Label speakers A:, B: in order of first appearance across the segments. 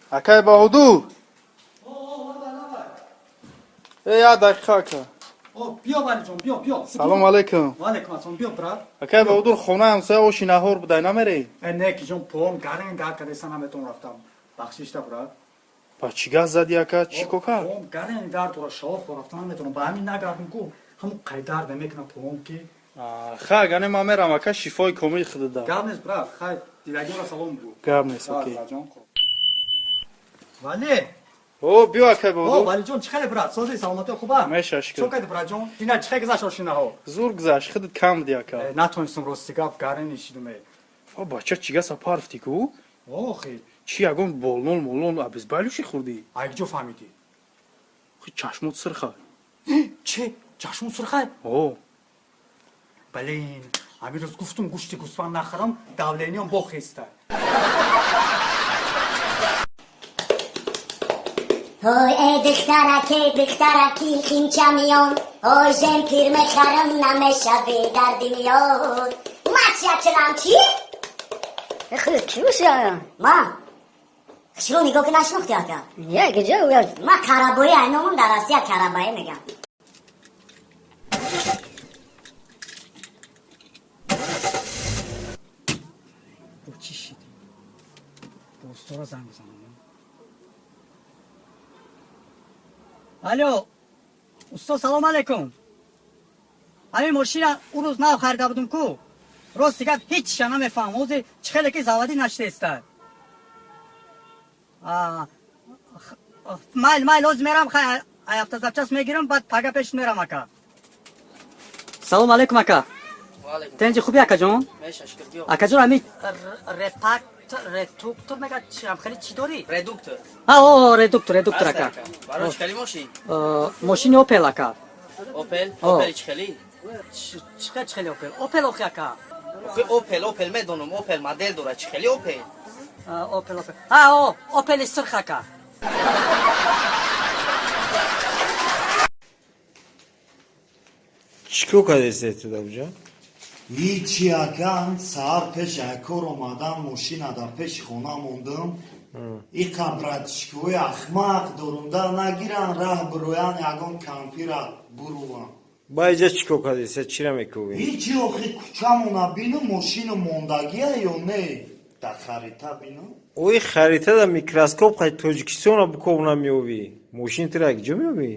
A: Акай Баҳодур! Э, як дақиқа, ака.
B: О, биё, Валиҷон, биё, биё.
A: Салом алейкум.
B: Ваалейкум ассалом, биё, брат.
A: Акай Баҳодур, хонаи ҳамсоя оши наҳор будай, намерӣ?
B: Э, не, ки ҷон, поам гарин дард кардеса, наметавон рафтам. Бахшишта, брат.
A: Ба чӣ газ задӣ, ака? Чӣ кор кард?
B: Поам гарин дард дора, шоҳ рафта наметавонам. Ба ҳамин нагардум ку, ҳамун қай дард намекунам поам ки.
A: Хай, агар не ман мерам, ака, шифои комил худада.
B: Гап нест, брат, хай, дидагиёра салом бугӯ.
A: Гап нест, окей.
B: Вале!
A: О, биё, акай
B: О,
A: Баҳодур.
B: Валиҷон, чӣ хеле, брат? Сози, саломатӣ хуба?
A: Меша, шукр.
B: Чо кардӣ, братҷон? Ина чӣ хел гузашт ошинаҳо?
A: Зур гузашт, худат кам будӣ, ака.
B: Э, натонистам, рости гап, гарин ишидум.
A: О, бача, чӣ гаса парфтӣ ку?
B: Охи.
A: Чӣ, ягон болнол молнол обезболивающий хӯрдӣ?
B: Ай куҷо фаҳмидӣ?
A: Хи, чашмот сирха.
B: Чӣ? Чашмон сурхай?
A: О.
B: Блин, ҳамин рӯз гуфтум гӯшти гӯсфанд нахӯрам, давлениям бохеста.
C: Ой, эй духтараке, духтараки химча миён, ой, жем пир мехарам, намешави дарди миён. Мачя чилам чӣ?
D: Худ ки боша?
C: Ма? Хушрӯ нигоҳ ки, нашинохтӣ, ака?
D: Не, куҷо?
C: Ма Карабои, ай номам дар Россия Карабаи мегам.
B: Бо чӣ шидӣ? Бо устора занг бизанам. Алло, усто, салом алейкум. Ҳамин мошина ӯ рӯз нав харида будум ку, рости гап, ҳечша намефаҳмам, ҳозир чӣ хеле ки заводӣ нашидеста. Майл, майл, ҳозир мерам, хай, ай автозапчасть мегирам, баъд пага пеш мерам, ака. Салом алейкум, ака. Тенҷи, хуби, акаҷон? Акаҷон, ҳамин репак, ретуктор мега, чам хеле чӣ дорӣ?
E: Редуктор.
B: А, о, редуктор, редуктор, ака.
E: Барои чӣ хели мошин?
B: Мошини Опел, ака.
E: Опел?
B: О.
E: Опел чӣ хели?
B: Чӣ хели Опел? Опел охи, ака.
E: Охи, Опел, Опел медонам, Опел модел дорад, чӣ хели Опел?
B: Опел, Опел. А, о, Опели сирх, ака.
F: Чӣ кор кардесте ту дар уҷа?
G: Ҳичи, акам, саҳар пеш кор омадам, мошина дар пеши хона мондам. Иқа братишкаҳои ахмақ дорумда, нагиран, раҳ бироян, ягон кампира бурувам.
F: Ба иҷа чӣ кор кардесте, чира мекӯвӣ?
G: Ҳичи, охи, кӯчамона бину, мошину мондагия ё не, дар харита бину.
F: Ои, харита да микроскоп қай Тоҷикистона буков намеёвӣ, мошини тура якҷо меёвӣ?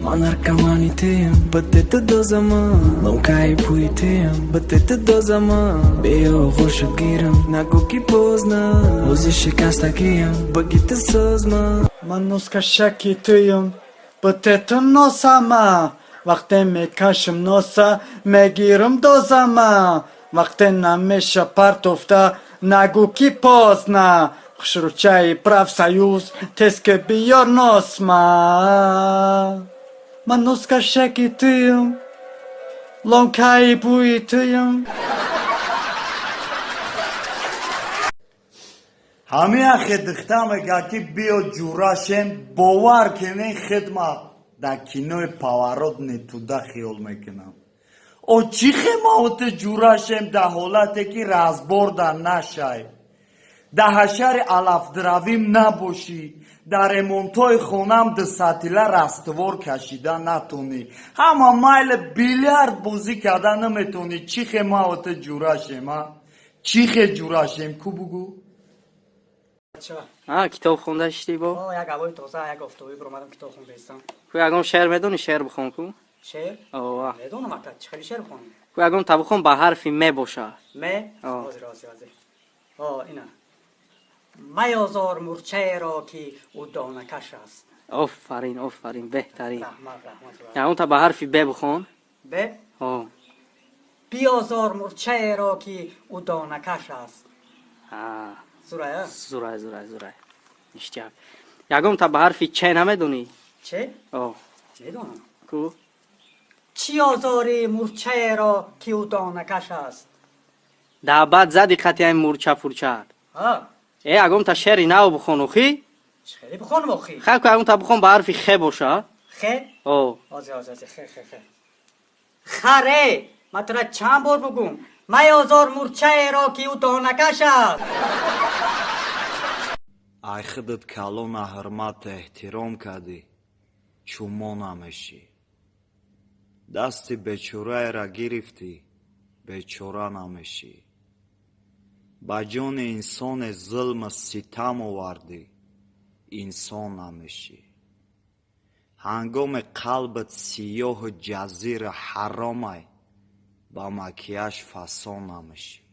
H: Ма наркомани тиям, пътета дозама. Ломкаи буи тиям, пътета дозама. Биё оғӯшат гирам, нагӯ ки поздно. Ози шикастагиям, багите созма.
B: Ман носкашаки туюм, бутету носама. Вақте мекашам носа, мегирам дозама. Вақте намеша партофта, нагӯ ки поздно. Хушрӯчаи профсоюз, тезке биёр носма. Ман носкашаки туюм, ломкаи бӯи туюм.
G: Ҳамин ахе духта мега ки биё ҷурашем, бовар кунен, хидма дар кинои Поворот не туда хиёл мекунам. О, чӣ хемаоти ҷурашем, дар ҳолате ки разборда нашай, дар ҳашари алафдравим набошӣ, дар ремонтҳои хонам дусатила раствор кашида натонӣ, ҳама майли билярд бозӣ карда наметонӣ, чӣ хемаоти ҷурашем, а чӣ хе ҷурашем, ку бугӯ?
E: А, китоб хонда шидӣ бо?
B: О, як ҳавои тоза, як офтобӣ биромадам, китоб хондаистам.
E: Ку, ягон шеър медонӣ, шеър бихон ку?
B: Шеър?
E: Ова.
B: Медонам, ака, чӣ хели шеър бихонам?
E: Ку, ягон та бихон, ба ҳарфи ме боша.
B: Ме?
E: О.
B: Ҳозир, ҳозир, ҳозир. О, ина. Майозор мурчаеро, ки ӯ донакаш аст.
E: Офарин, офарин, беҳтарин.
B: Раҳмат, раҳмат.
E: Ягон та ба ҳарфи б бихон.
B: Б?
E: О.
B: Биозор мурчаеро, ки ӯ донакаш аст.
E: А.
B: Зурая?
E: Зурай, зурай, зурай, ништяк. Ягон та ба ҳарфи че намедонӣ?
B: Че?
E: О.
B: Медонам.
E: Ку.
B: Чӣ озори мурчаеро, ки ӯ донакаш аст?
E: Да баъд зади қати ай мурча пурчаат.
B: А.
E: Э, ягон та шеъри нав бихон, охи.
B: Чӣ хеле бихонам, охи?
E: Хай, ку, ягон та бихон, ба ҳарфи хе боша.
B: Хе?
E: О.
B: Ҳозир, ҳозир, ҳозир, хе, хе, хе, харе, ман тура чанд бор бугум, майозор мурчаеро, ки ӯ донакаш аст.
G: Ай худат калона ҳурмату эҳтиром кардӣ, чумо намешӣ. Дасти бечораеро гирифтӣ, бечора намешӣ. Ба ҷони инсоне зулму ситам овардӣ, инсон намешӣ. Ҳангоме қалбат сиёҳу ҷазиру ҳаромай, ба макияж фасон намешӣ.